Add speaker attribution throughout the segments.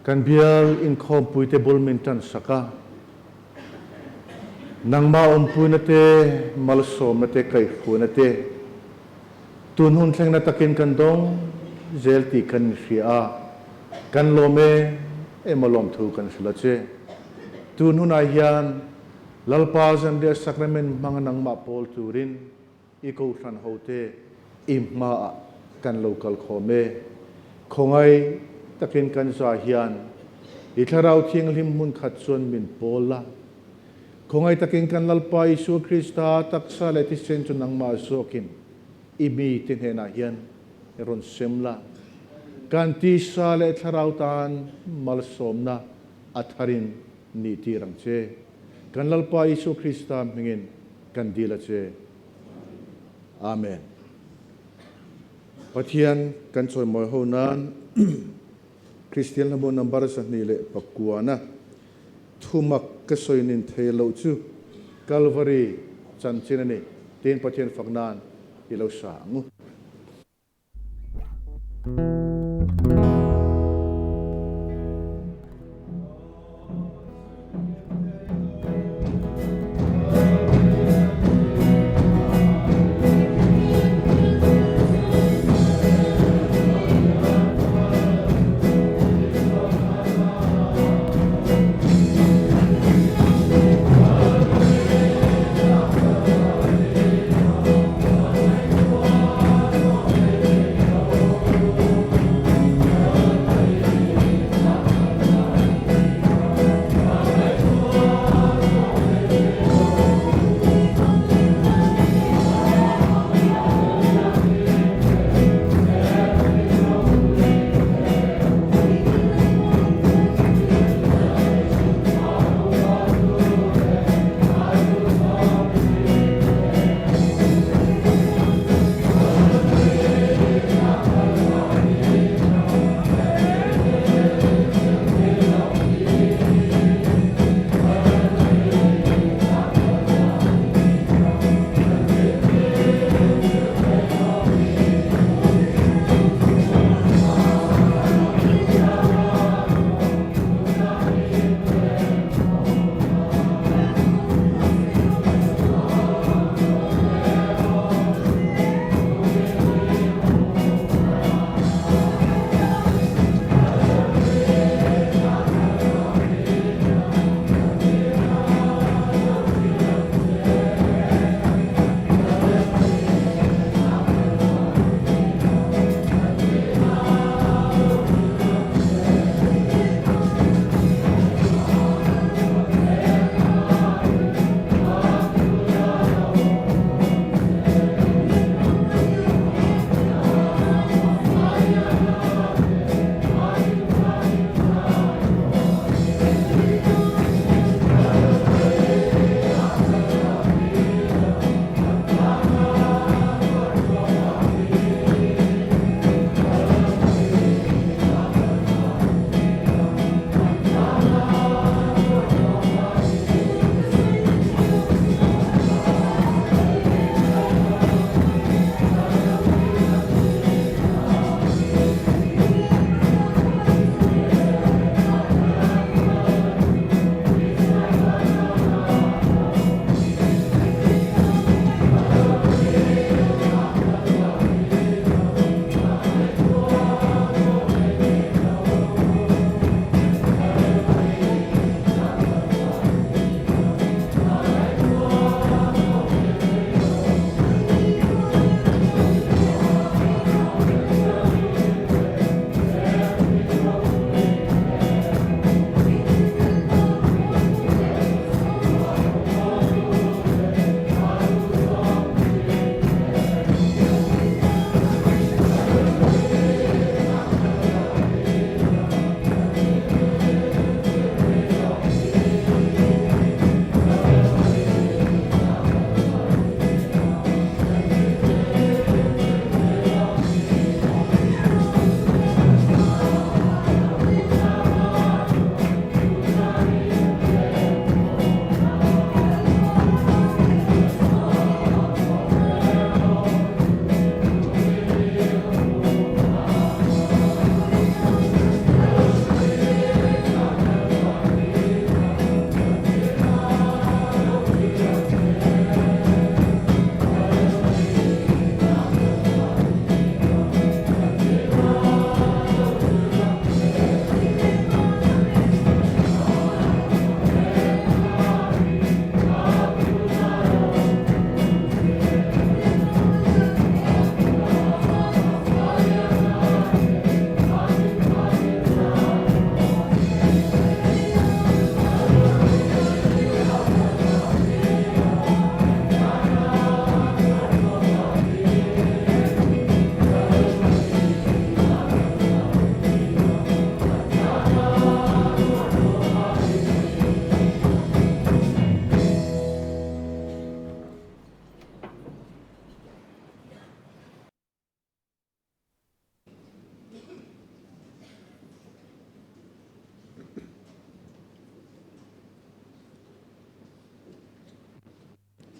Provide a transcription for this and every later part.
Speaker 1: Kan bial inkhawmpuite bul min tan sak a, nangmah awmpuina te, malsawmna te, kaihhruaina te tun hun thlengna takin kan dawng zel tih kan inhria a, kan lawm e emaw lawmthu kan hrilh a che. Tun hunah hian Lalpa Zanriah Sacrament hmanga nangmah pawl turin I kohhran hote i hmaah kan lo kal khawm e. Khawngaih takin kan za hian i Thlarau Thianghlim hmun khat chuan min pawl la. Khawngaih takin kan Lalpa Isua Krista taksa leh thisen chu nangmah zawkin i mite hnenah hian rawn sem la. Kan tisa leh Thlarau tan malsawmna a tharin nih tir ang che. Kan Lalpa Isua Krista hmingin kan dil a che. Amen. Pathian kan chawimawi ho nan Kristian hlamu number 29 na thumak ka sawi nin thei loh chu Kalvari chanchin a ni tiin Pathian fak nan i lo sa ang u.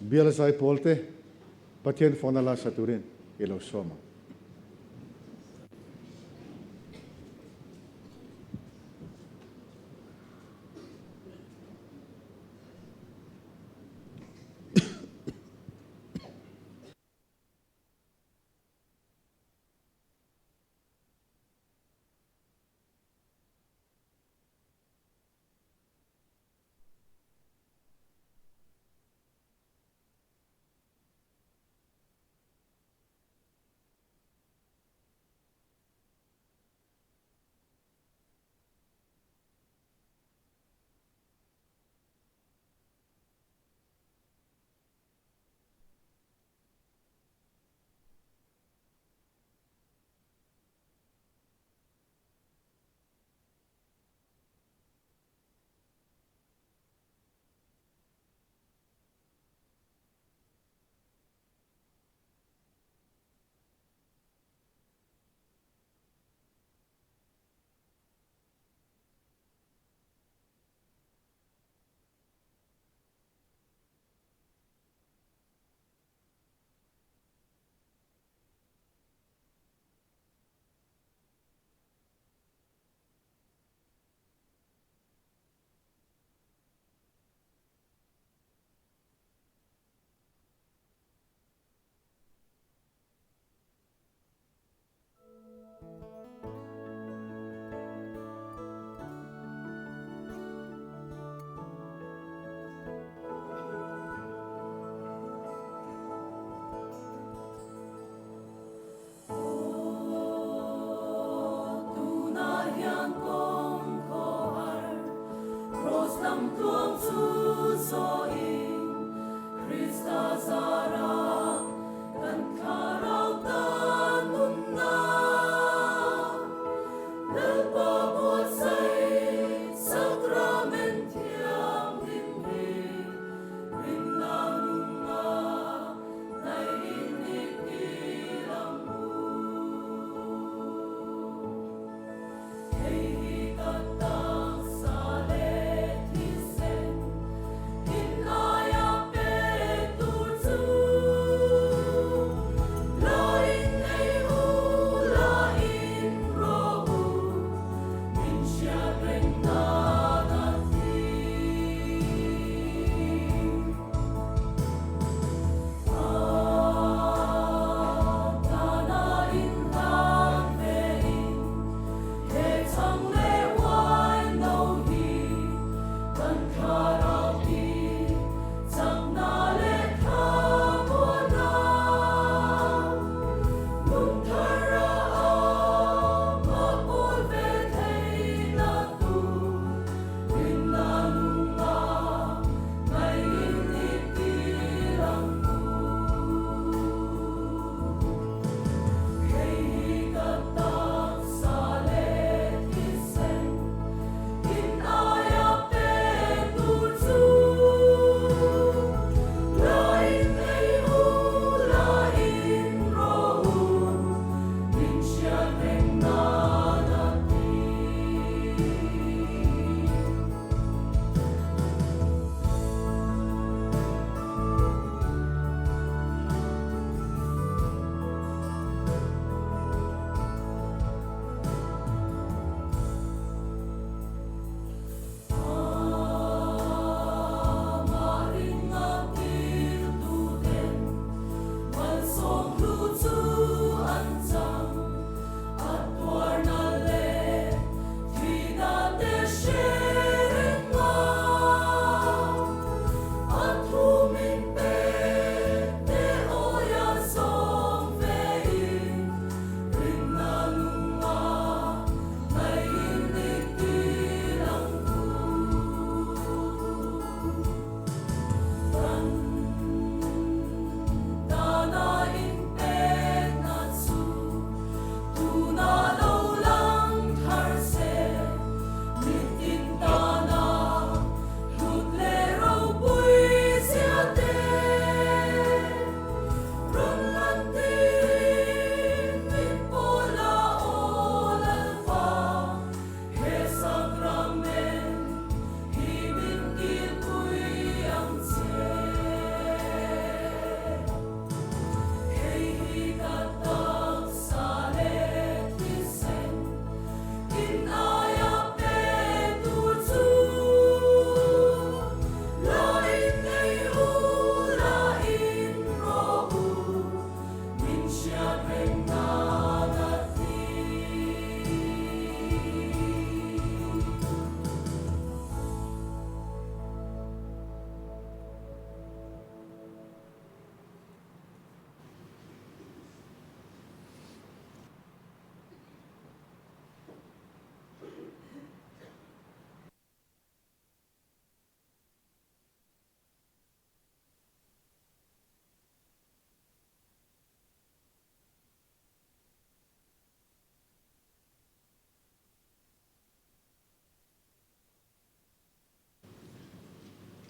Speaker 1: Bial zaipawl te Pathian phone a la sa turin i lo sawm ang.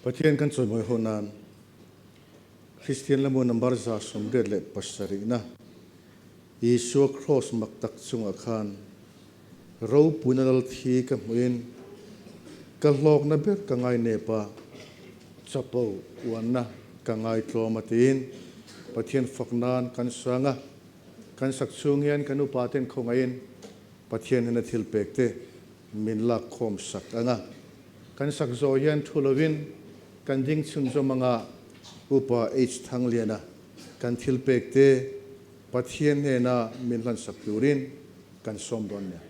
Speaker 1: Pathian kan chawimawi ho nan Kristian lamu number 187 na Isua Kraws mak tak chungah khan ropuina lal thi ka hmuhin ka hlawkna ber ka ngai nep a, chapo uanna ka ngai tlawm a tiin Pathian fak nan kan sang a, kan sak chhung hian kan upa ten khawngaihin Pathian hian a thil pek te min lak khawm sak ang a, kan sak zawh hian thu lovin kan ding chhunzawm anga Upa H Thangliana kan thil pek te Pathian hnena min hlansak turin kan sawm dawn nia.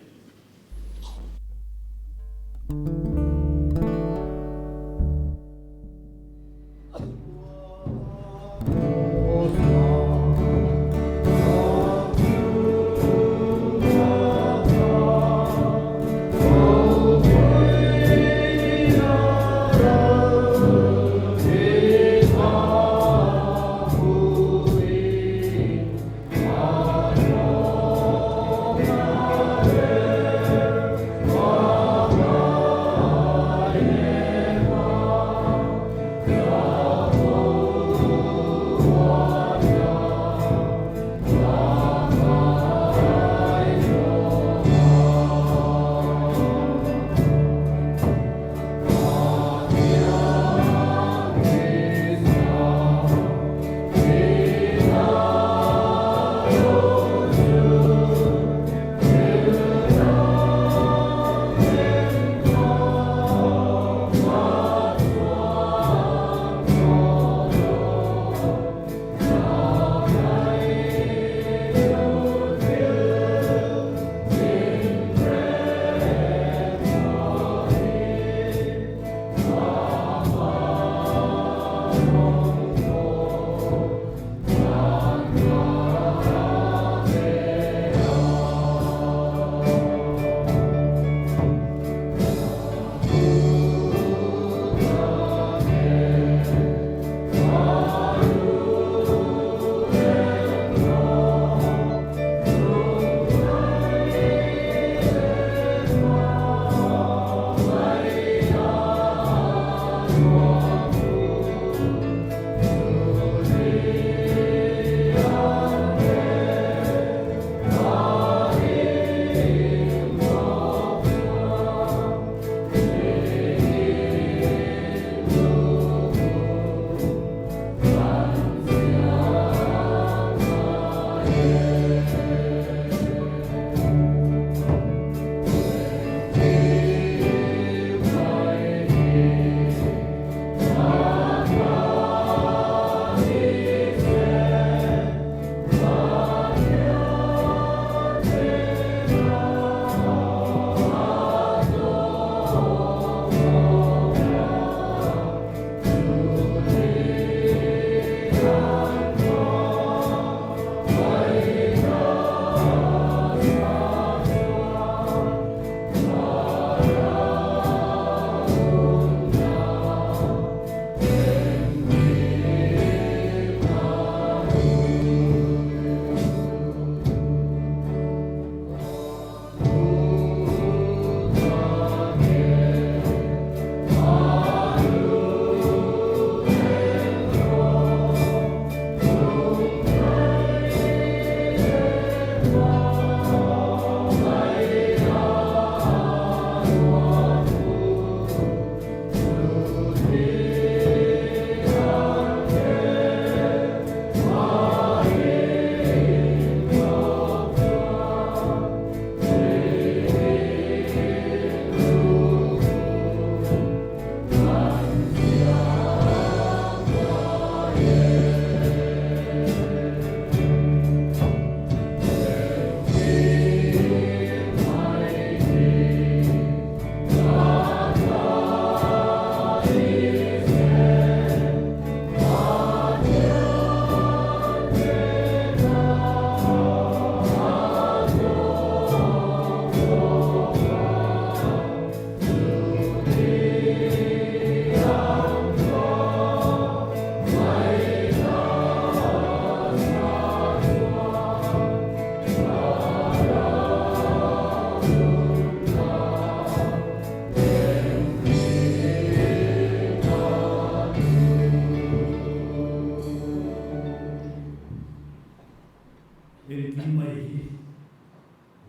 Speaker 2: Engkim mai hi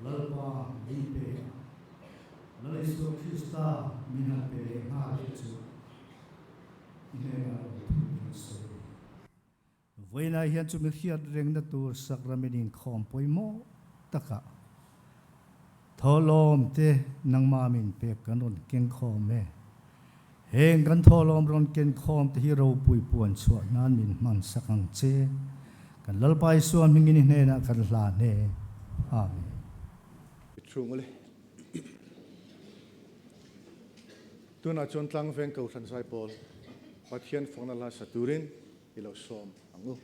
Speaker 2: Lalpa min pe a, Lal Isua Krista min han pe leh nghal hi chu i hnenah lo thu kan sawi. Vawiinah hian chumi hriat rengna tur sakramen inkhawm pawimawh takah thawhlawm te nangmah min pek kan rawn keng khawm e. Heng kan thawhlawm rawn ken khawm te hi ropui puan chhuah nan min hman sak ang che. Kan Lalpa Isua hmingin i hnenah kan hlan e. Amen.
Speaker 1: Chhungule. Tunah chuan Tlangveng Kohhran Zaipawl Pathian fakna hla sa turin i lo sawm ang u.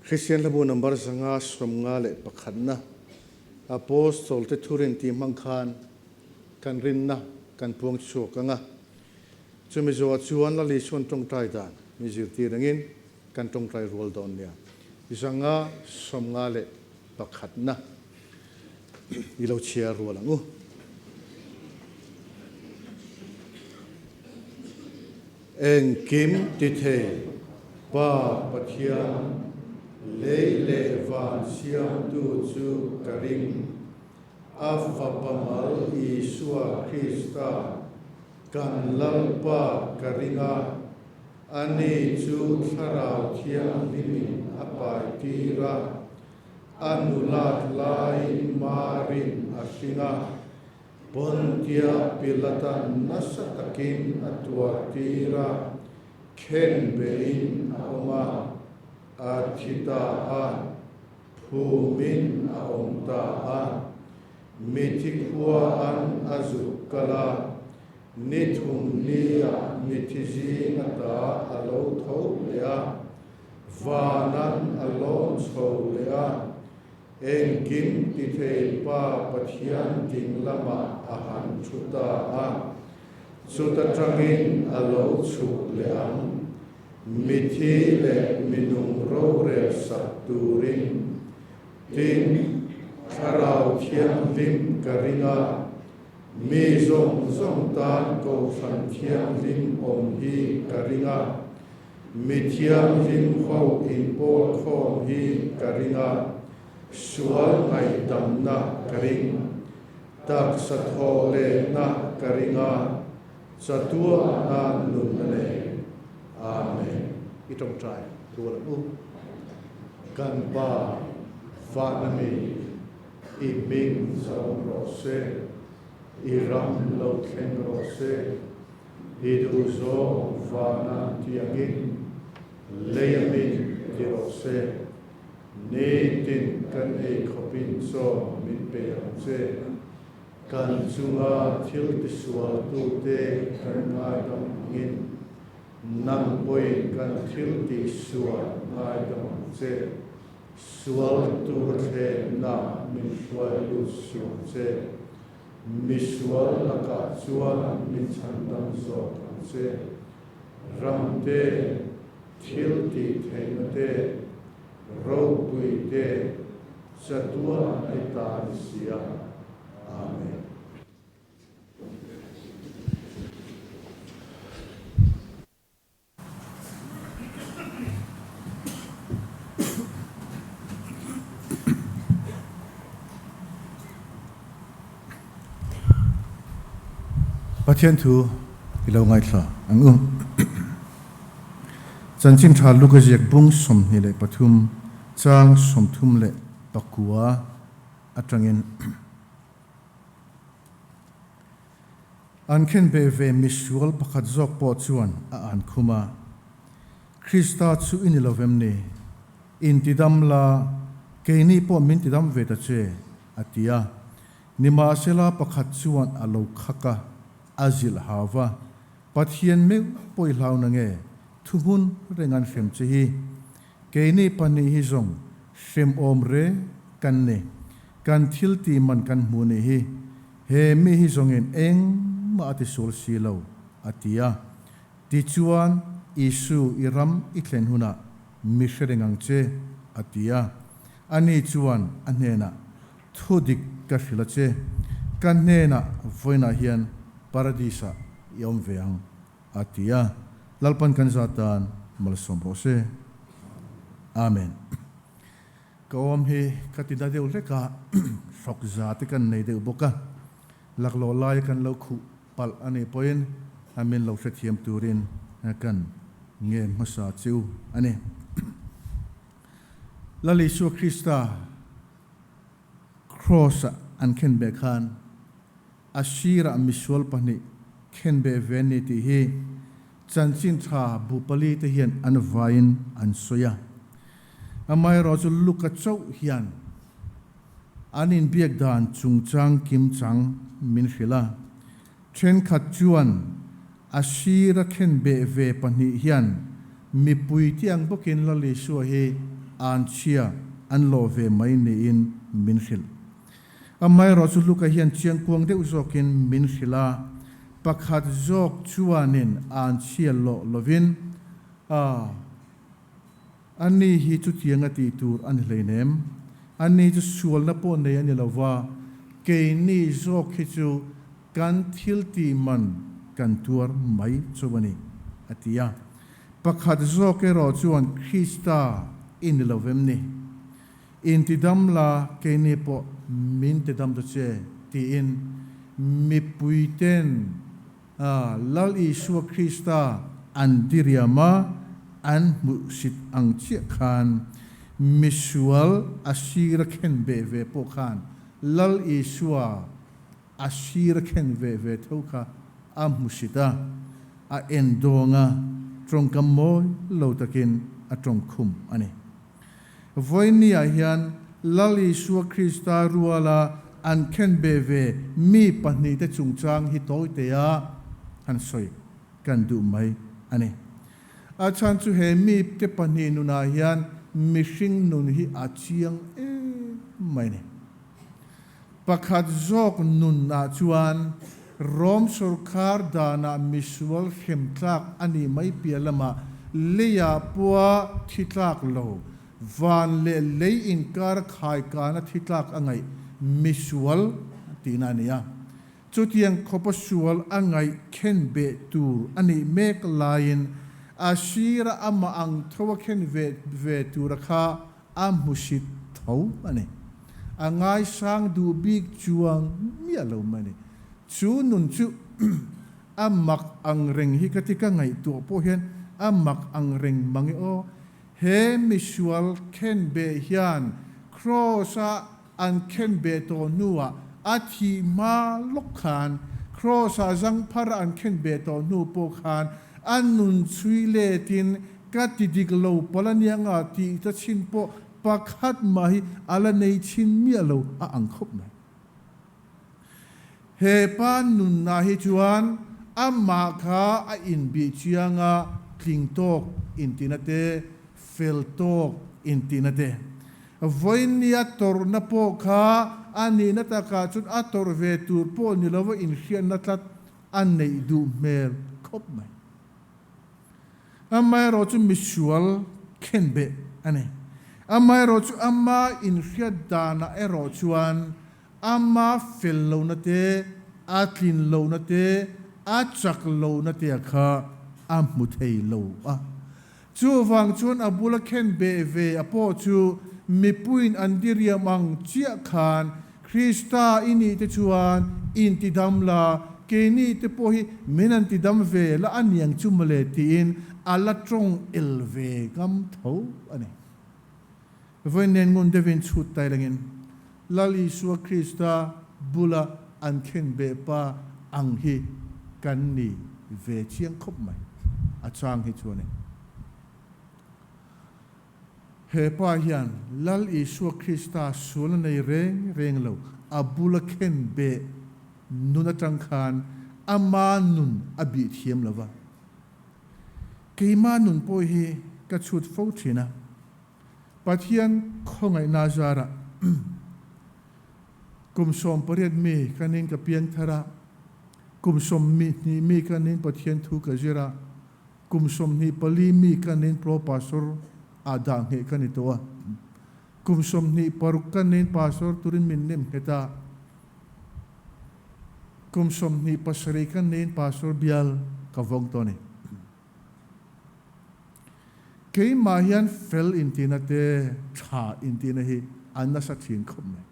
Speaker 1: Kristian Hlabu number 551 na Apostol te thurin tih hmang khan kan rinna kan puang chhuak ang a. Chumi zawhah chuan Lal Isuan tawngtai dan min zirtir angin kan tawngtai rual dawn nia. 551 na i lo chhiar rual ang u. Engkim ti thei Pa Pathian, lei leh van siamtu chu ka ring. A Fapa mal Isua Krista, kan Lalpa ka ring a, ani chu Thlarau Thianghlimin a pai tir a, a nulat laiin Marin a hring a, Pontia Pilatan nasa takin a tuar tir a, khen bein a awm a, a thi ta a, phumin a awm ta a. Mithi khua an a zuk kal a, ni thum nia mithi zing ata a lo tho leh a, vanan a lawn chho leh a, Engkim ti thei Pa Pathian ding lamah a han thu ta a, chuta tangin a lo chhuk leh ang. Mithi leh minung rorel sak turin. Tin, Thlarau Thianghlim ka ring a, mi zawng zawng tan Kohhran Thianghlim awm hi ka ring a, Mi thianghlim ho inpawl khawm hi ka ring a, sual ngaihdamna ka ring. Taksa thawh lehna ka ring a, chatuahna nun a nei. Amen. I tawngtai rual ang u. Kan Pa, Vana mi, i hming zawm rawh se, i ram lo thleng rawh se. I duh zawng vana tiangin lei a min ti rawh se. Nitin kan ei khawpin chaw min pe ang che. Kan chunga thil tisualtute kan ngaidam angin nang pawhin kan thil tihsual ngaidam ang che. Sual tur thlenna min hruai lut suh ang che. Misual lakah chuan min chhandam zawk ang che. Ram te, thil tih theihna te, ropui te, chatuan i ta ni sia. Amen. Pathian thu i lo ngaithla ang u. Chanchin tha Luka ziak bung 23 chang 39 atangin. An khen ve ve misual pakhat zawk pawh chuan a an khum a, Krista chu i ni lo vem ni? Intidam la, keini pawh min tidam ve ta che, a ti a. Nimahsela pakhat chuan a lo khak a, a zilh hau va, Pathian meuh pawh i hlau na nge, thuhmun reng an hrem che hi? Keini pahnih hi zawng hremawm reng kan ni, kan thil tih man kan hmu nih hi. He mi hi zawngin engmah a ti sual si lo, a ti a. Tichuan, Isu, i ram i thlen hunah mi hre reng ang che, a ti a. Ani chuan a hnenah, Thu dik ka hrilh a che, ka hnenah vawiinah hian Paradis-ah i awm ve ang, a ti a. Lalpan kan zatan malsawm rawh se. Amen. Ka awm hi ka ti da deuh hlek a, hrawk za te kan nei deuh bawk a, laklawh laia kan lo khuh palh a nih pawhin a min lo hrethiam turin kan ngen hmasa che u a ni. Lal Isua Krista Kraws-ah an khenbeh khan a sirah misual pahnih khenbeh ve ni tih hi chanchin tha bu pali te hian an vaiin an sawi a. Amaherawh chu Luka chauh hian an inbiak dan chungchang kimchang min hrilh a. Thenkhat chuan a sira khenbeh ve pahnih hian mipui te ang bawkin Lal Isua hi anchhia an lawh ve mai niin min hrilh. Amaherawhchu Luka hian chiangkuang deuh zawkin min hrilh a, pakhat zawk chuanin anchhia lawh lovin, A, ani hi chutiang a tih tur a ni hleinem, ani chu sualna pawh nei a ni lo va, keini zawk hi chu kan thil tih man kan tuar mai chauh a ni, a ti a. Pakhat zawk erawh chuan Krista i ni lo vem ni? Intidam la, keini pawh min tidam ta che, tiin mipuiten Lal Isua Krista an diriam a, an hmuhsit ang chiah khan misual a sira khen beh ve pawh khan Lal Isua A sir a khen ve ve tho kha a hmusit a, a en dawng a, tawngkam mawi lo takin a tawng khum a ni. Vawinia hian Lal Isua Krista ruala an khen ve ve mi pahnihte chungchang hi tawitea han sawi kan duh mai a ni. A chhan chu he mite pahnih nunah hian mihring nun hi a chiang em mai a ni. Pakhat zawk nun ah chuan Rom sorkar danah misual hrem tlak a nih mai piah lamah leiah pua thi tlak lo, van leh lei inkar khaikana thi tlak a ngaih misual tihna a ni a. Chutiang khawpa sual a ngaih khen beh tur a nih mek laiin a sira amah ang tho a khen ve ve tura kha A hmusit tho a ni. A ngaisang duh bik chuang miah lo mai a ni. Chu nun chu a mak ang reng hi ka ti ka ngaihtuah pawh hian a mak ang reng mang e aw. He misual khenbeh hian Kraws-a an khenbeh tawh hnuah a thih hma lawk khan Kraws-a zangphara an khenbeh tawh hnu pawh khan a nun chhui letin Ka ti dik lo pal a nia nga tih ta chin pawh pakhat mah hi a la nei chin miah lo a ang khawp mai. He pa nunna hi chuan amah kha a inbih chiang a, tling tawk intihna te, fel tawk intihna te. Vawinia tawrhna pawh kha a nihna takah chuan a tawrh ve tur pawh ni lova inhriatna tlat a neih duh hmel khawp mai. Amaherawh chu misual khenbeh a ni. Amaherawh chu ama inhriat danah erawh chuan ama fel lohna te, a tlin lohna te, a chak lohna te a kha a hmu thei lo a. Chuvang chuan a bula khenbeh ve a pawh chu mipuiin an diriam ang chiah khan Krista i nih te chuan intidam la, keini te pawh hi min an tidam ve la a niang chu mawle tiin a la tawng el ve ngam tho a ni. Vawiin nen ngun deuhin chhut tai langin Lal Isua Krista bula an khen beh pa ang hi kan ni ve chiang khawp mai a chang hi chuan e. He pa hian Lal Isua Krista sual a nei reng reng lo, a bula khen beh nun atang khan ama nun a bih thiam lo va. Keima nun pawh hi ka chhut fo thin a, Pathian khawngaihna zarah kum 18 mi ka nin ka piang thar a, kum 22 mi ka nin Pathian thu ka zir a, Kum 24 mi ka nin Pro Pastor ah dah ngheh ka ni tawh a. Kum 26 ka nin Pastor turin min nem nghet a. Kum 27 ka nin Pastor bial ka vawng tawh a ni. Keimah hian fel intihna te tha intihna hi a nasa thin khawp mai.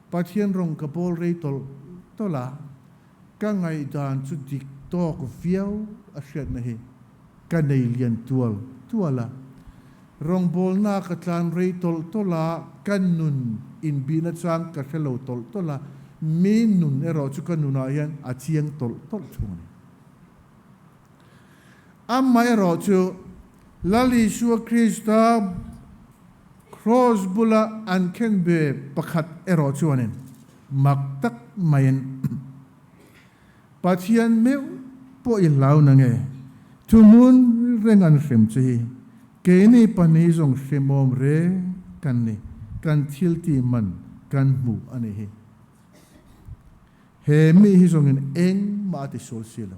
Speaker 1: Pathian rawng ka bawl rei tawlh tawlh a. Ka ngaihdan chu dik tawk viau a hriatna hi ka nei lian tual tual a. Rawngbawlna ka tlan rei tawlh tawlh a, ka nun inbihna chang ka hre lo tawlh tawlh a, mi nun erawh chu ka nunah hian a chiang tawlh tawlh thung a ni. Amaherawh chu Lal Isua Krista Kraws bula an khenbe pakhat erawh chuanin mak tak maiin Pathian meuh pawh i hlau na nge? Thuhmun reng an hrem che hi. Keini pahnih zawng hremawm reng kan ni, kan thiltih man kan hmu a nih hi. He mi hi zawngin engmah a ti sual si lo.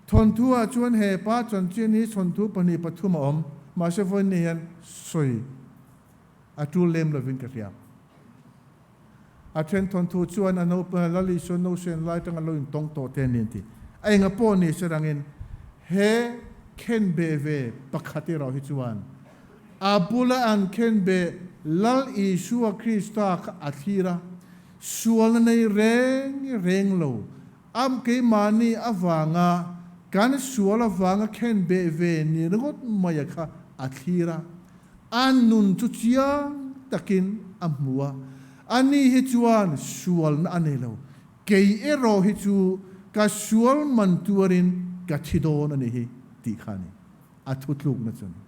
Speaker 1: Thawnthu ah chuan he pa chanchin hi thawnthu pahnih pathum a awm, mahse vawiin hian sawi a tul lem lovin ka hria. A then thawnthu chuan a naupang Lal Isua nausen lai tanga lo intawng tawh te a ni an ti. A enga pawh ni se rangin he khenbeh ve pakhat erawh hi chuan a bula an khenbeh Lal Isua Krista kha a thlir a, sualna nei reng reng lo am keimahni avanga kan sual avanga khenbeh ve ni ringawt maia kha a thlir a. A nun chu chiang takin a hmu a, ani hi chuan sualna a nei lo. Kei erawh hi chu ka sual man tuarin ka thi dawn a ni hi tih kha a ni a thutlukna chu a ni.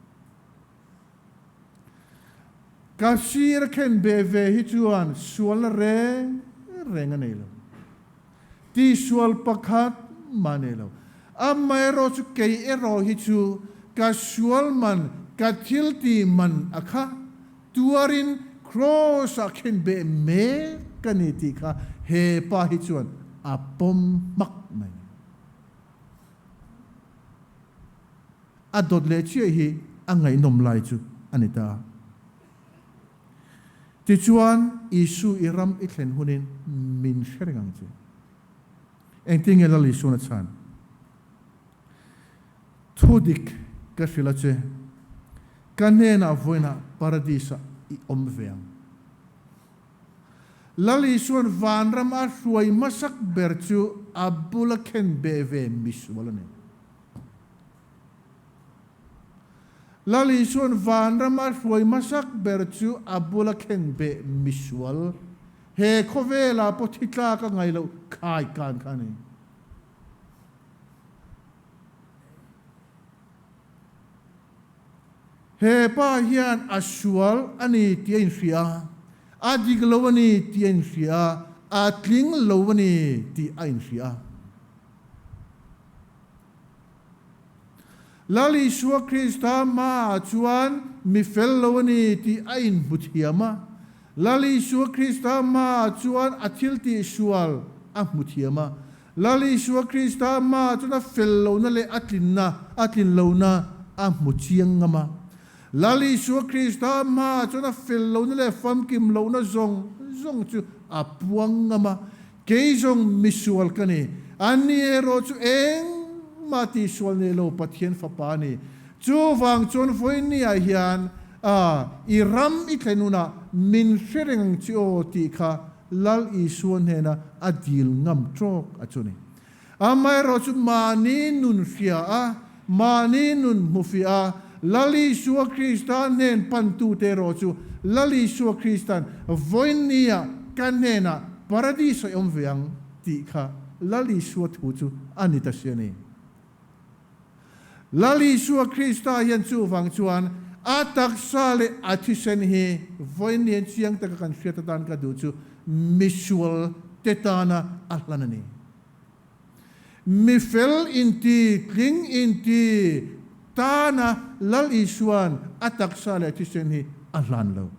Speaker 1: Ka sir a khen be ve hi chuan sualna reng reng a nei lo. Tihsual pakhat mah nei lo. Amaherawh chu kei erawh hi chu ka sual man, ka thil tih man a kha tuarin Kraws ah khen beh mek ka ni tih kha he pa hi chuan a pawm hmak mai. A dawt leh chiah hi a ngaihnawm lai chu a ni ta. Tichuan, Isu i ram i thlen hunin min hre reng ang che. Engtin nge Lal Isuan a chhan? Thu dik ka hrilh a che, ka hnenah vawiinah Paradis-ah i awm ve ang. Lal Isuan vanram a hruai hmasak ber chu a bula khen beh ve misual a ni. Lal Isuan vanram a hruai hmasak ber chu a bula khen beh misual, he khawvelah pawh thi tlak a ngaih loh khai kan kha a ni. He pa hian a sual a ni tih a inhria a, a dik lo a ni tih a inhria a, a tling lo a ni tih a inhria a. Lal Isua Krista hmaah chuan mi fel lo a ni tih a inhmu thiam a. Lal Isua Krista hmaah chuan a thiltih sual a hmu thiam a. Lal Isua Krista hmaah chuan a fel lohna leh a tlinna, a tlin lohna a hmu chiang ngam a. Lal Isua Krista hmaah chuan a fel lohna leh famkim lohna zawng zawng chu a puang ngam a. Kei zawng misual ka ni. Anni erawh chu engmah tihsual nei lo Pathian Fapa a ni. Chuvang chuan vawinia hian a i ram i thlen hunah min hre reng ang che aw tih kha Lal Isua hnena a dil ngam tawk a chu ni. Amaherawh chu mahni nun hria a, mahni nun hmufiah a, Lal Isua Krista hnen pantute erawh chu Lal Isua Krista'n vawinia ka hnenah Paradis a awm ve ang tih kha Lal Isua thu chu a ni ta si a ni. Lal Isua Krista hian chuvang chuan a taksa leh a thisen hi vawiin chiang taka kan hriat atan ka duh chu misual te tana a hlan a ni. Mi fel inti, tling inti tana Lal Isua'n a taksa leh thisen hi a hlan lo.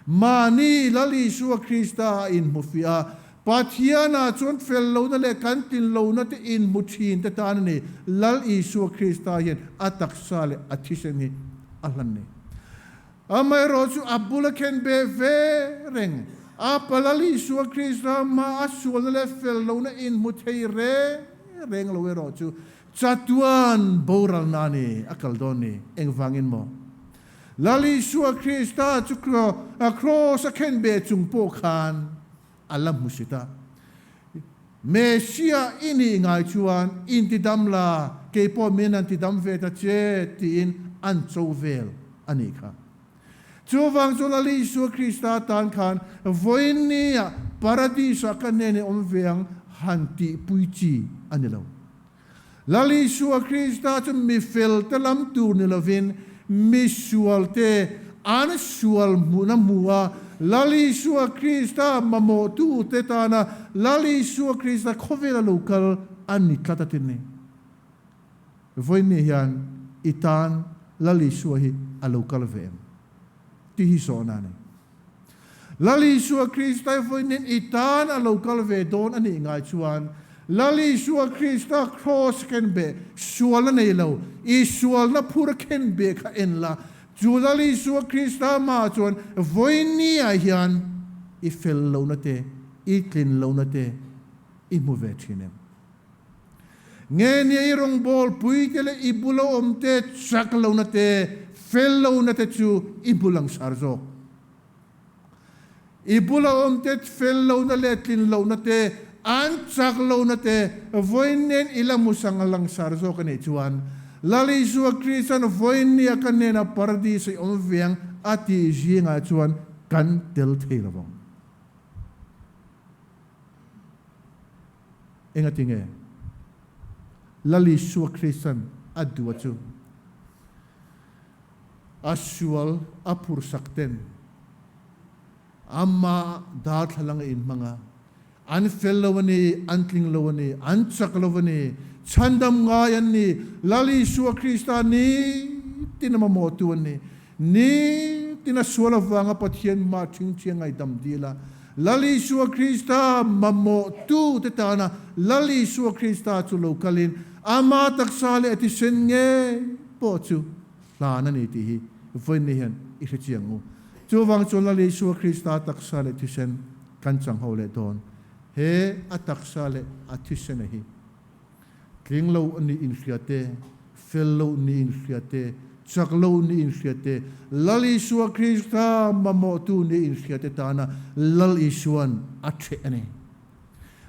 Speaker 1: Mahni Lal Isua Krista a inhmu fiah a, Pathianah chuan fel lohna leh kan tlin lohna te inhmu thin te tan a ni. Lal Isua Krista hian a taksa leh a thisen hi a hlan ni. Amaherawh chu a bula khen be ve reng a, pa Lal Isua Krista hma a sualna leh fel lohna inhmu thei reng reng lo erawh chu chatuan boralna a ni, a kal dawn ni. Engvangin maw? Lal Isua Krista chu kraws a khen be chung pawh khan a la hmu si ta. Messiah i nih ngai chuan intidam la, kei pawh min an tidam ve ta che tiin an cho vel a nih kha. Chuvang chu Lal Isua Krista tan khan vawiinniah Paradis-ah ka hnen i awm ve ang han tihpui chi a ni lo. Lal Isua Krista chu mi felte lam tur ni lovin mi sualte an sual hmuhna hmu a, Lal Isua Krista mamawhtute tana Lal Isua Krista khawvela lo kal a ni tlat a ti ni. Vawiin hian i tan
Speaker 3: Lal Isua hi a lo kal ve em? Tih hi zawhna a ni. Lal Isua Krista vawiin i tan a lo kal ve dawn a nih ngai chuan Lal Isua Krista kraws khen beh sual a nei lo, i sualna phur khen beh kha en la, chu Lal Isua Krista hmaah chuan vawiin ni-ah hian i fel lohna te, i tlin lohna te i hmu ve thin em? Nge nia i rawngbâwl puite leh i bula awmte chak lohna te, fel lohna te chu i hmu langsar zawk. I bula awmte fel lohna leh tlin lohna te, an chak lohna te vawiin nen i la hmu sang langsar zawk a nih chuan, Lal Isua Krista'n vawiin nia ka hnenah Paradis i awm ve ang a tih zingah chuan kan tel thei lo vang. Engatinge? Lal Isua Krista'n a duh a chu a sual a phursak ten ama darthlalang a inhmang a, an fel lo a ni, an tling lo a ni, an chak lo a ni, chhandam ngai an ni, Lal Isua Krista nitin a mamawhtu an ni. Nitin a sual avanga Pathian mah ṭhingṭhi a ngaihdam dil a, Lal Isua Krista mamawhtute tana Lal Isua Krista chu lo kalin ama taksa leh a thisen ngei pawh chu hlan a ni tih hi vawiin hian i hre chiang u. Chuvang chuan Lal Isua Krista taksa leh thisen kan chang ho leh dawn. He a taksa leh a thisena hi Tling lo nih inhria te, fel lo nih inhria te, chak lo nih inhria te, Lal Isua Krista mamawhtu nih inhria te tana Lal Isuan a ṭheh a ni.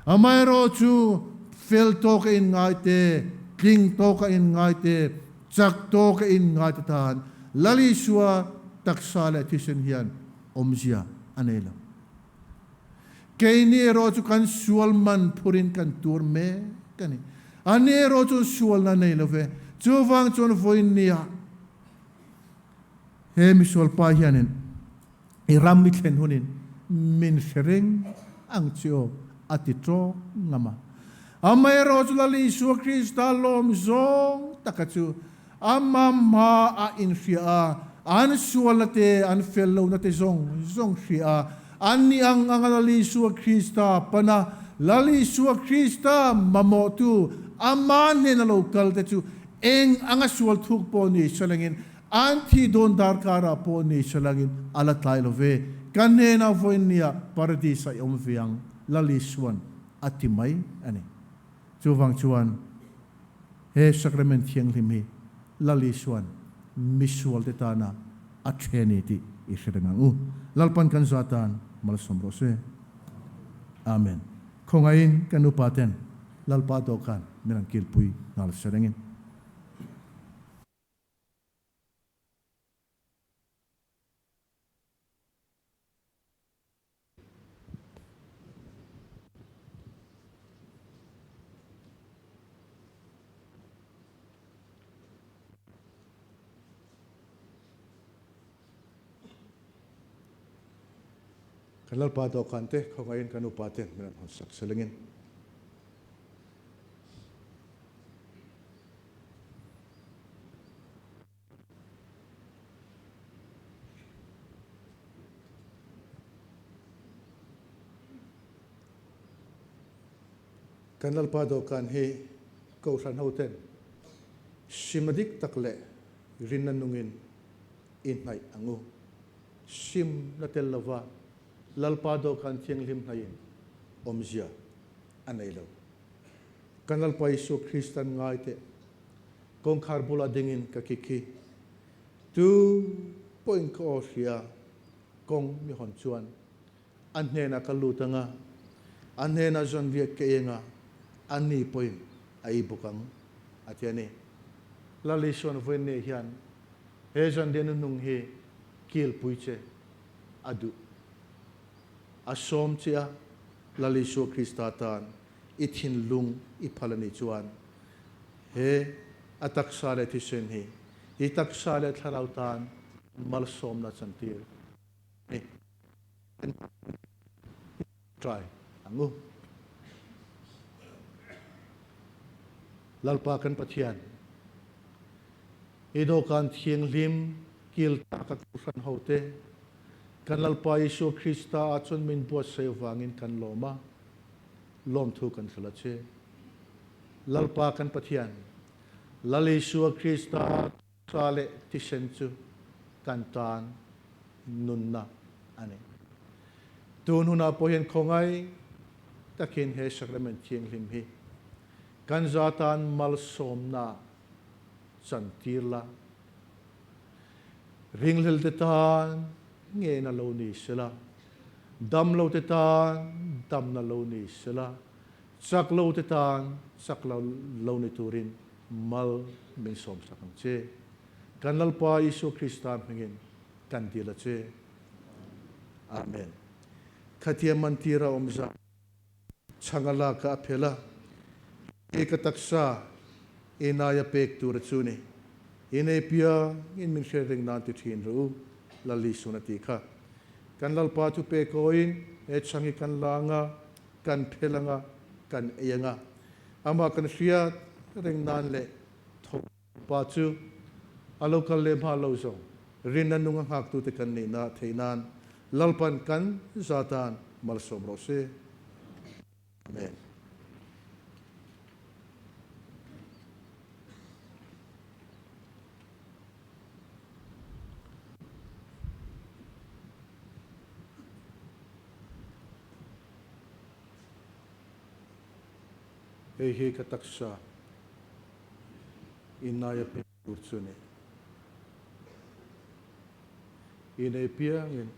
Speaker 3: Amaherawhchu, fel tawka inngai te, tling tawka inngai te, chak tawka inngai te tan Lal Isua taksa leh thisen hian awmzia a nei lo. Keini erawh chu kan sual man phurin kan tur mek a ni. Ani erawh chuan sualna nei lo ve. Chuvang chuan vawiin nia he misual pa hianin i ram i thlen hunin min hre reng ang che aw a ti tawk ngam a. Amaherawh chu Lal Isua Krista lawm zawng taka chu ama hma a inhria a, an sualna te, an fel lohna te zawng zawng hria a, an ni ang anga Lal Isua Krista pana Lal Isua Krista mamawhtu ama hnena lo kal te chu eng anga sual thuk pawh ni salangin, an thi dawn darkarah pawh ni salangin a la tlai lo ve. Ka hnenah vawiin nia Paradis-ah i awm ve ang, Lal Isua'n a ti mai a ni. Chuvang chuan he Sacrament Thianghlim hi Lal Isua'n misualte tana a ṭhe a ni tih i hre reng ang u. Lalpan kan za tan malsawm rawh se. Amen. Khawngaihin kan upa ten Lalpa dawhkan min rawn kilpui nghal se rengin. Kan Lalpa dawhkan te khawngaihin kan upa ten min rawn hawn sak selengin. Kan Lalpa dawhkan hi Kohhran hoten sima dik tak leh rinna nungin i hnaih ang u. Sim la tel lova Lalpa dawhkan thianghlim hnaihin awmzia a nei lo. Kan Lalpa Isua Kristan ngai teh kawngkhar bulah dingin ka kik hi tu pawhin ka aw hria kawng mi hawn chuan a hnenah ka lut ang a, a hnenah zanriat ka eng a, a ni pawhin a ei bawk ang, a ti a ni. Lal Isuan vawiin nei hian he zanriat nunung hi kilpui che a duh. A sawm che a, Lal Isua Krista tan i thinlung i phal a nih chuan he a taksa leh thisen hi i taksa leh thlarau tan malsawmna chantir a ni. Try ang u. Lalpa kan Pathian.
Speaker 1: I dawhkan thianghlim kil taka Kohhran hote, kan Lalpa Isua Krista ah chuan min buatsaih avangin kan lawm a, lawmthu kan hrilh a che. Lalpa kan Pathian, Lal Isua Krista Sa leh thisen chu kan tan nunna a ni. Tun hunah pawh hian khawngaih takin he sacrament thianghlim hi kan za tan malsawmna chantir la, ringhlel te tan ngena lo ni sela, damlo te tan damna lo ni sela, chak lo te tan chak lo lo ni turin Mal min sawmsak ang che. Kan Lalpa Isua Krista hmingin kan dil a che. Amen. Khatia mantira awm zan chhanga lak a phel a, He ka taksa enaia pek tur a chu ni. In ei piang in min hriat reng nan ti thin rawh u, Lal Isuan a ti kha. Kan Lalpa chu pek awiin he chhang hi kan la anga, kan phel anga, kan ei anga. Amah kan hriat reng nan leh tho pa chu a lo kal leh hma lo zawng rinna nung a nghaktute kan nihna theih nan Lalpan kan za tan malsawm rawh se. Amen. Hei hi ka taksa innaia pek tur chu a ni. Inei piangin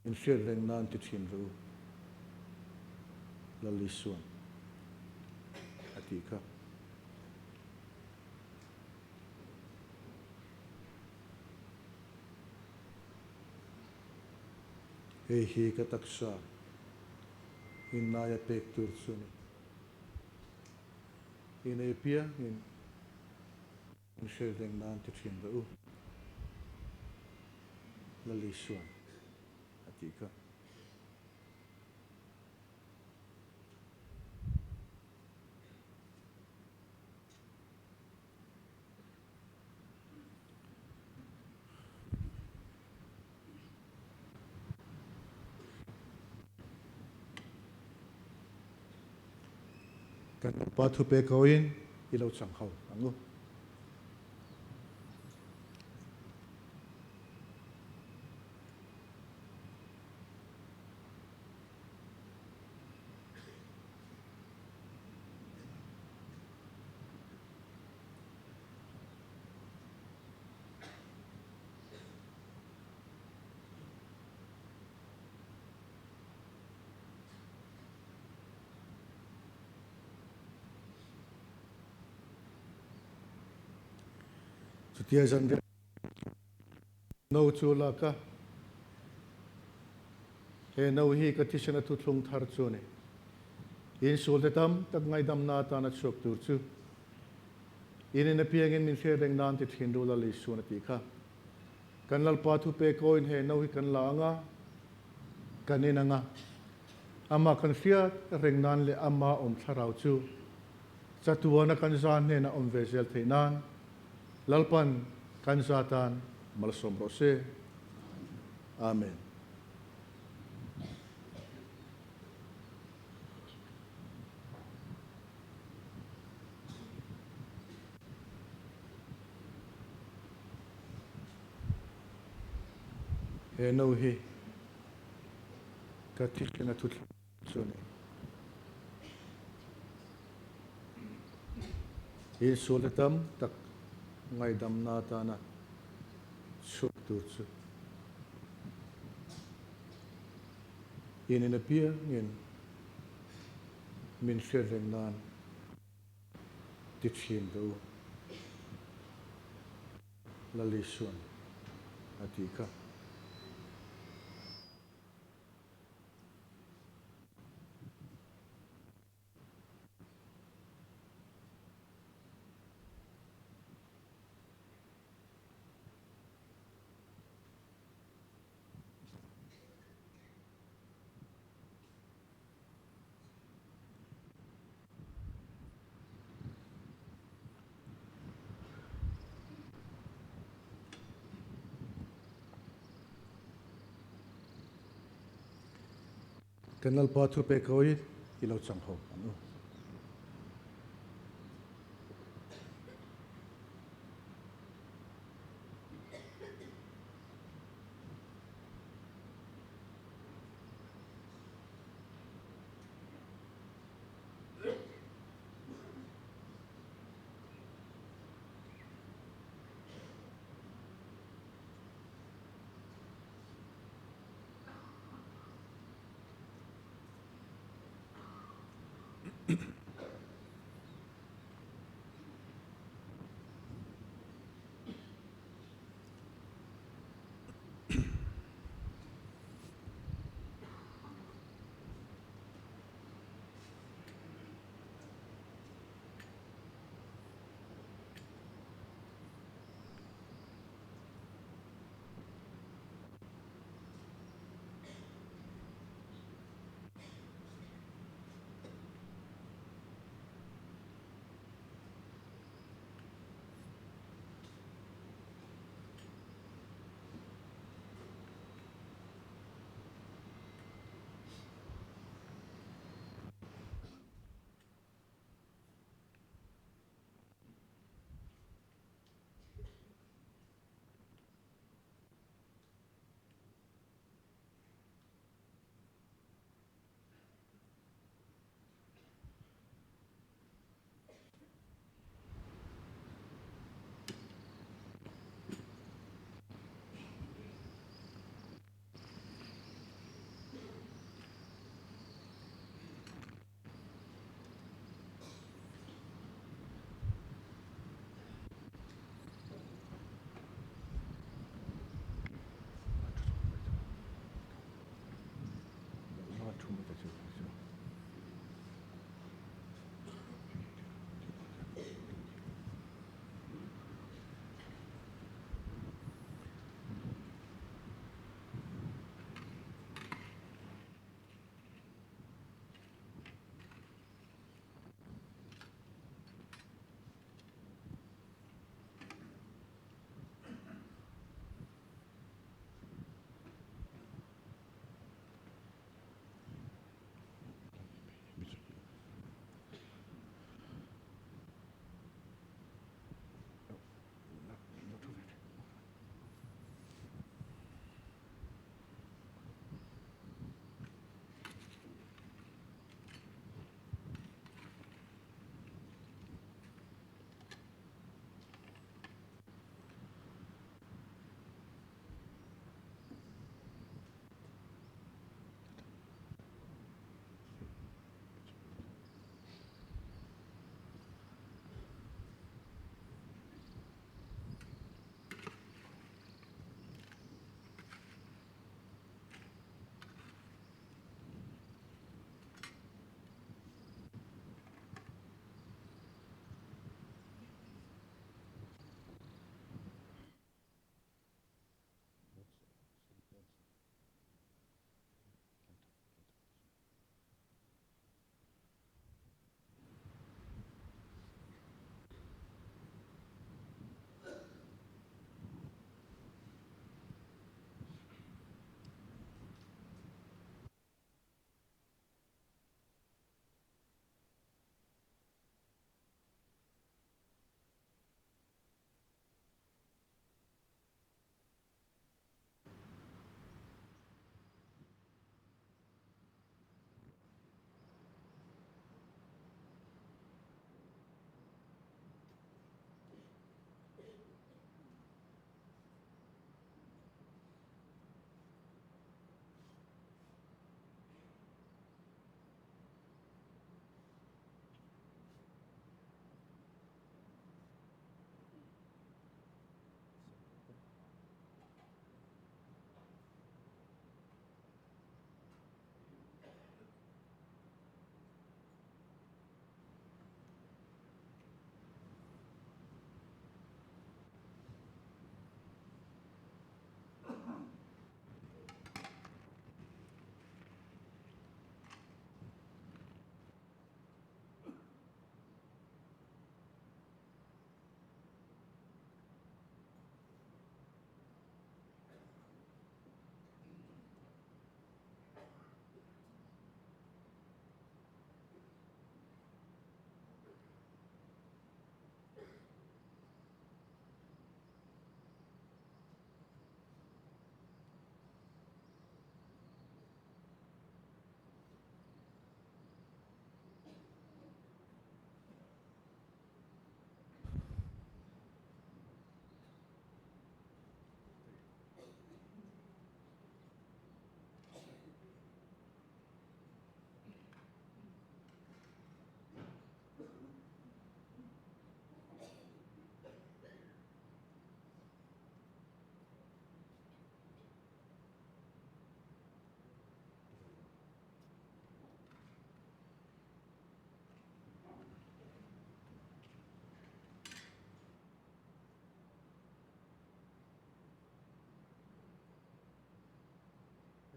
Speaker 1: inhriat reng nan ti thin rawh u, Lal Isuan a tih kha. Hei hi ka taksa innaia pek tur chu a ni. Inei piangin in hriat reng nan ti thin rawh u, Lal Isuan a tih kha. Kan Upa thupe koin i lo chang ho ang u. Chutia zan no chu lak a, he no hi ka thisen a thuthlung thar chu a ni. Insulte tam tak ngaidamna atana chhuak tur chu In in apiangin min hriat reng nan ti thin ru Lal Isuan a tih kha. Kan Lalpa thu pe kawiin he no hi kan la anga, kan en anga, amah kan hriat reng nan leh ama awm thlarau chu chatuana kan za hnenah awm ve zel theih nan Lalpan kan za tan malsawm rawh se. Amen. He no hi ka thisen a thuthleng chu a ni. Insualna tam tak ngaidamna atana chhuak tur chu in in apiangin min hriat reng nan ti thin rawh u, Lal Isuan a tih kha. Kan Lalpa thupek hawi i lo chang ho ang u.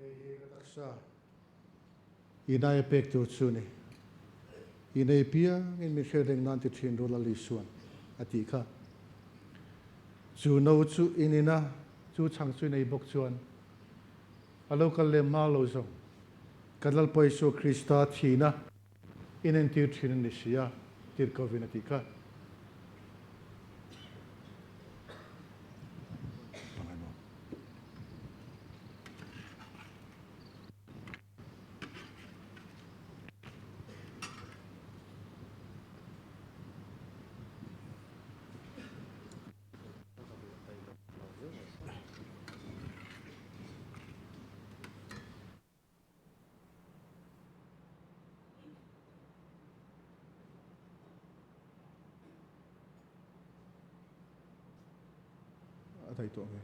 Speaker 1: Hei hi ka taksa i nai a pek tur chu ni. I nei piangin min hriat reng nan ti thin ru Lal Isuan a tih kha. Chu no chu in in a, chu chhang chu i nei bawk chuan a lo kal lem hma lo zawng. Kan Lalpa Isua Krista thihna inentir thin a ni si a, tirhkohvin a tih kha. A thei tawh nge?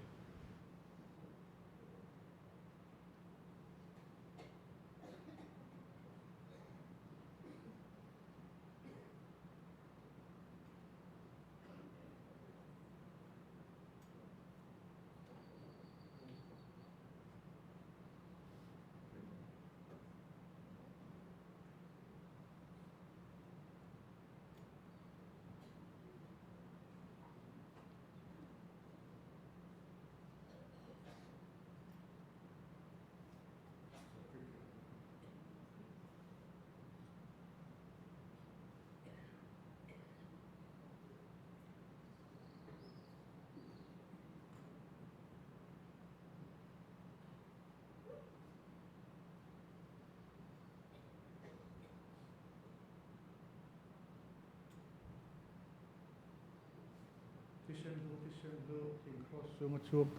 Speaker 1: Thisen hlu, thisen hlu, thing cross chunga chhuak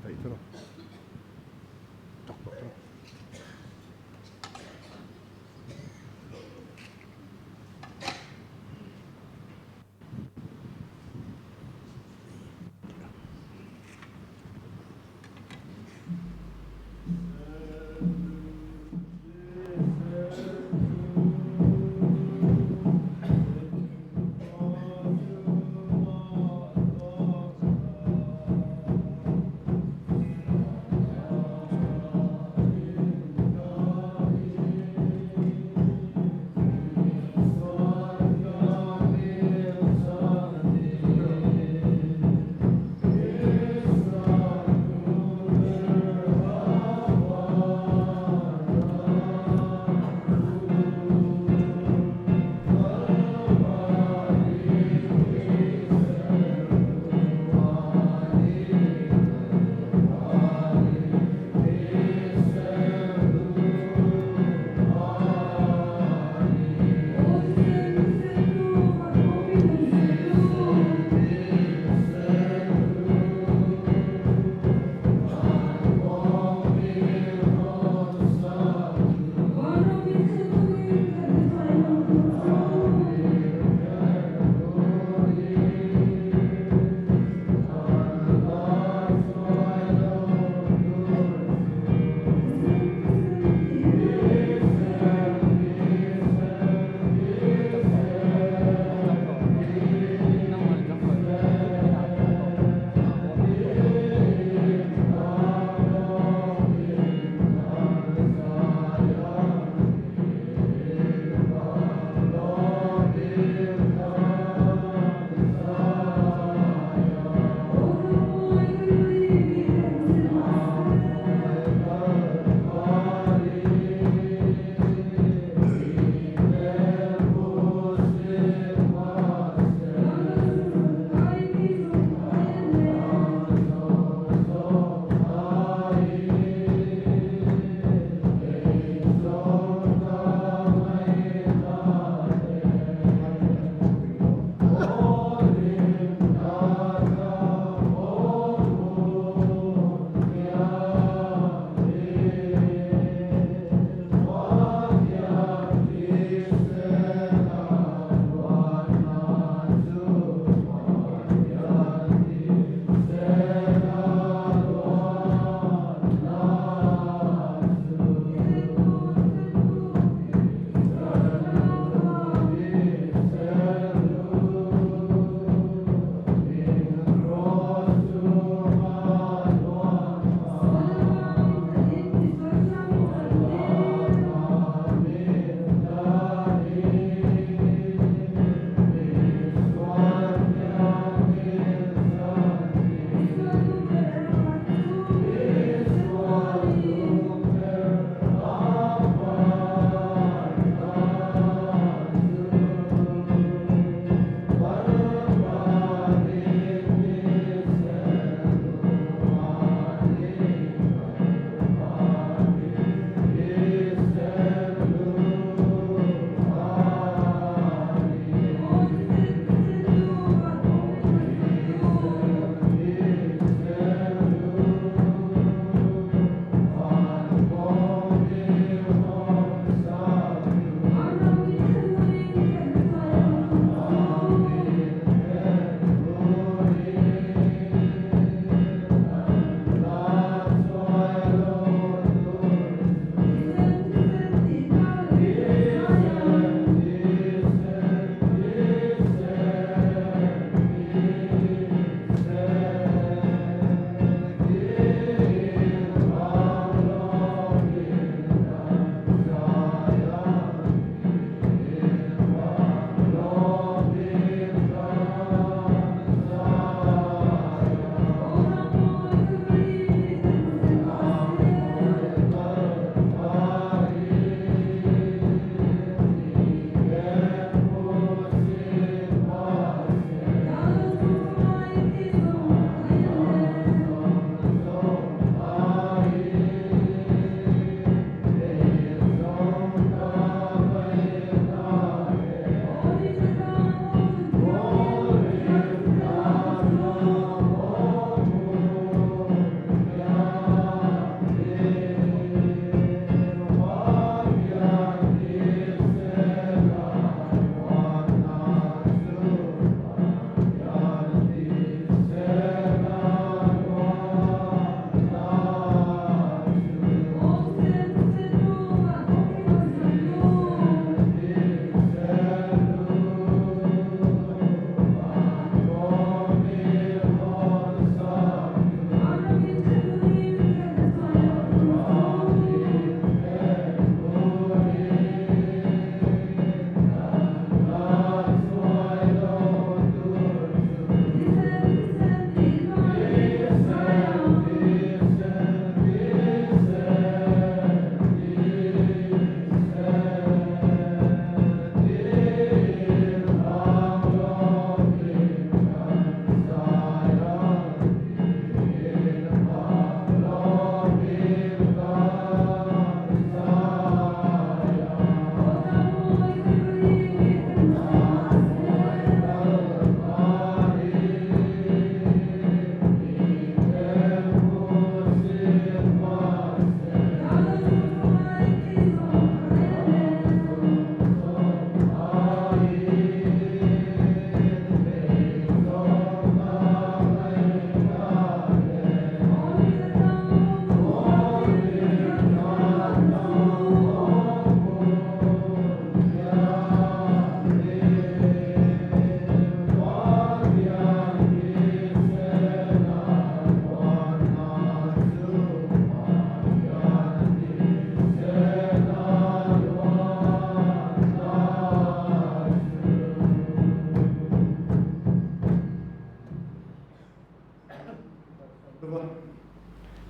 Speaker 1: daih tawh lo, tak tawh tawh lo.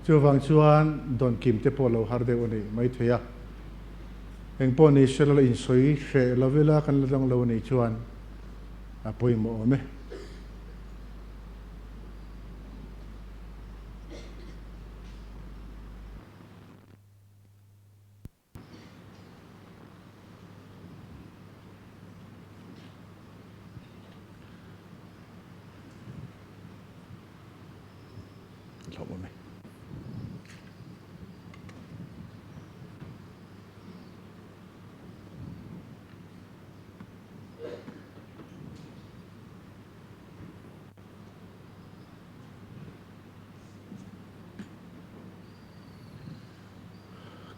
Speaker 1: Chuvang chuan dawn kim te pawh lo har deuh a ni maithei a. Engpawh ni se la insawi hreh lo ila kan la dang lo a nih chuan a pawimawh awm e.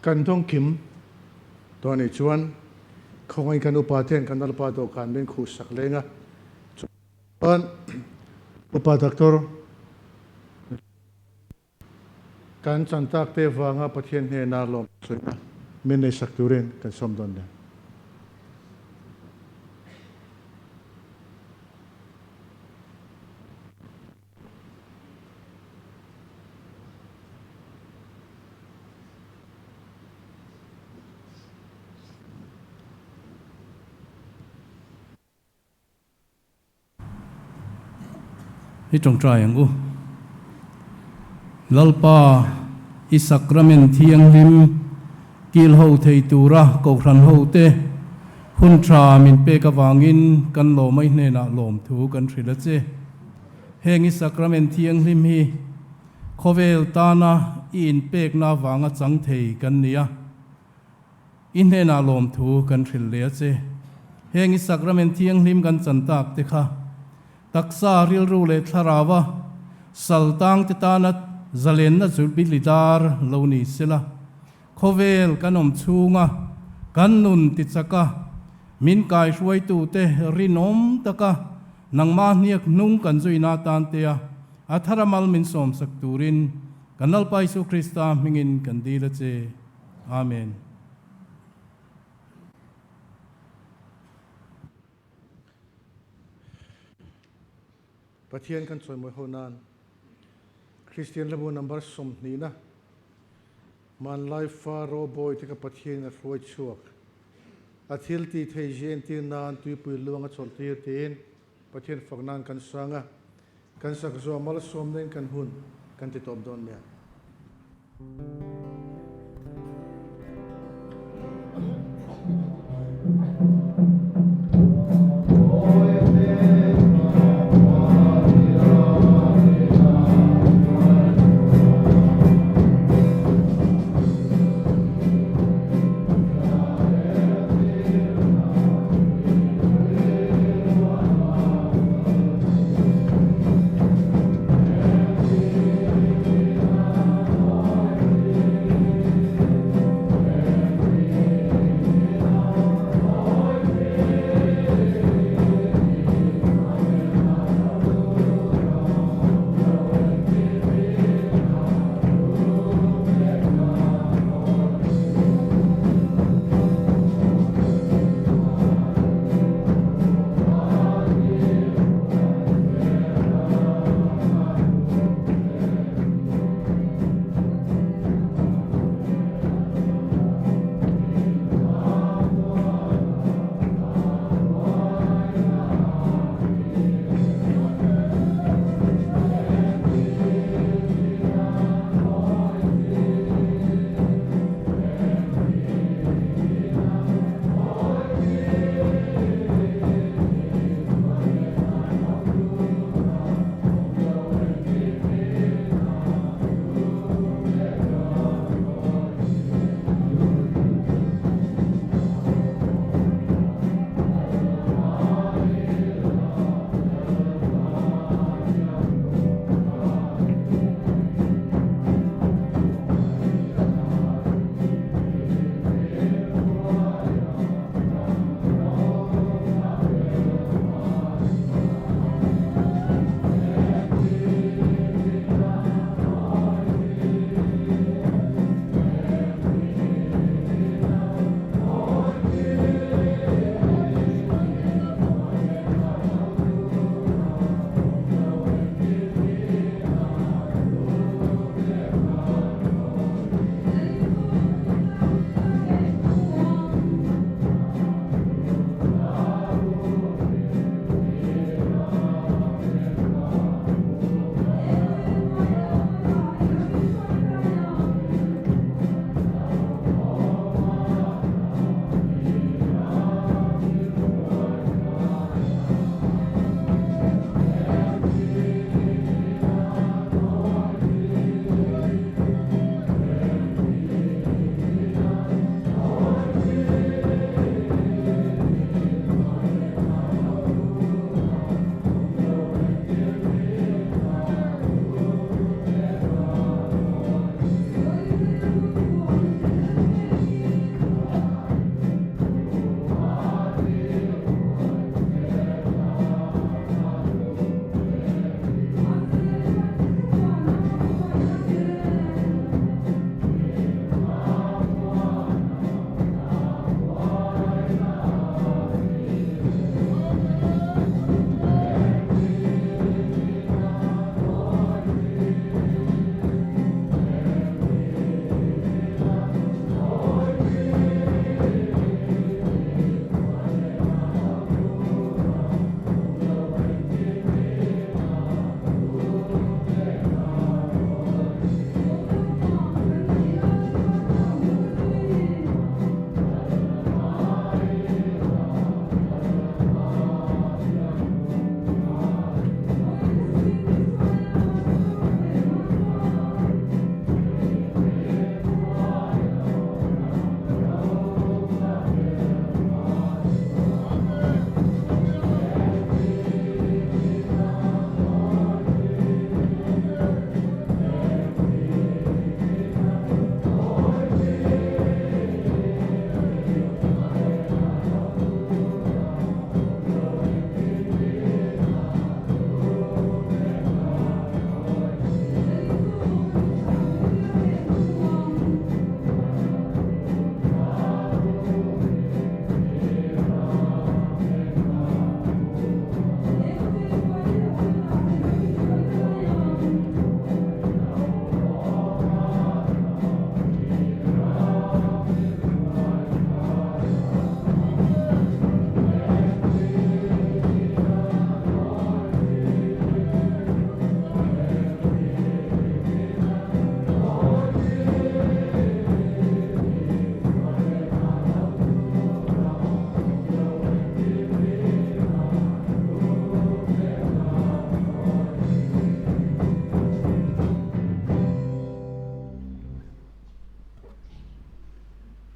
Speaker 1: Kan dawng kim tawh anih chuan khawngaih kan upa ten kan Lalpa dawhkan min khuh sak leng a, chuan Upa Doctor kan chan tak te vanga Pathian hnena lawm sawi min nei sak turin kan sawm dawn nen.
Speaker 4: Hi tawngtai ang u. Lalpa, i Sacrament thianghlim kil ho thei tura Kohhran hote hun tha min pek avangin kan lawmai hnenah lawmthu kan hrilh a che. Heng i Sacrament thianghlim hi khawvel tana i inpekna avanga chang thei kan ni a, i hnenah lawmthu kan hrilh leh a che. Heng i Sacrament thianghlim kan chan tak te kha taksa, rilru leh thlarau-a sal tang te tana zalenna Jubilee dar lo ni sela, khawvel kan awm chhunga kan nun tichaka min kaihruaitute rinawm taka Nangmah hniak hnung kan zuina atan tea a thar amal min sawmsak turin kan Lalpa Isu Krista hmingin kan dil a che. Amen.
Speaker 1: Pathian kan chawimawi ho nan Kristian hlabu number sawmhnihna Hmanlai fa Roboy te kha Pathianin a hruai chhuak. A thil tih thei zia entir nan tuipui luang a chawlh tir tiin Pathian fak nan kan sang a, kan sak zawh malsawmna in kan hun kan ti tawp dawn nia.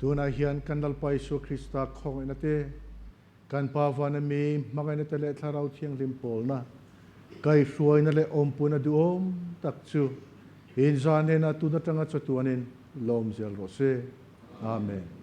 Speaker 1: Tunah hian kan Lalpa Isua Krista khawngaihna te, kan Pa Vana mi hmangaihna te leh Thlarau Thianghlim pawlna, kaihhruaina leh awmpuina duhawm tak chu inzah hnenah tun atanga chatuanin lawm zel rawh se. Amen.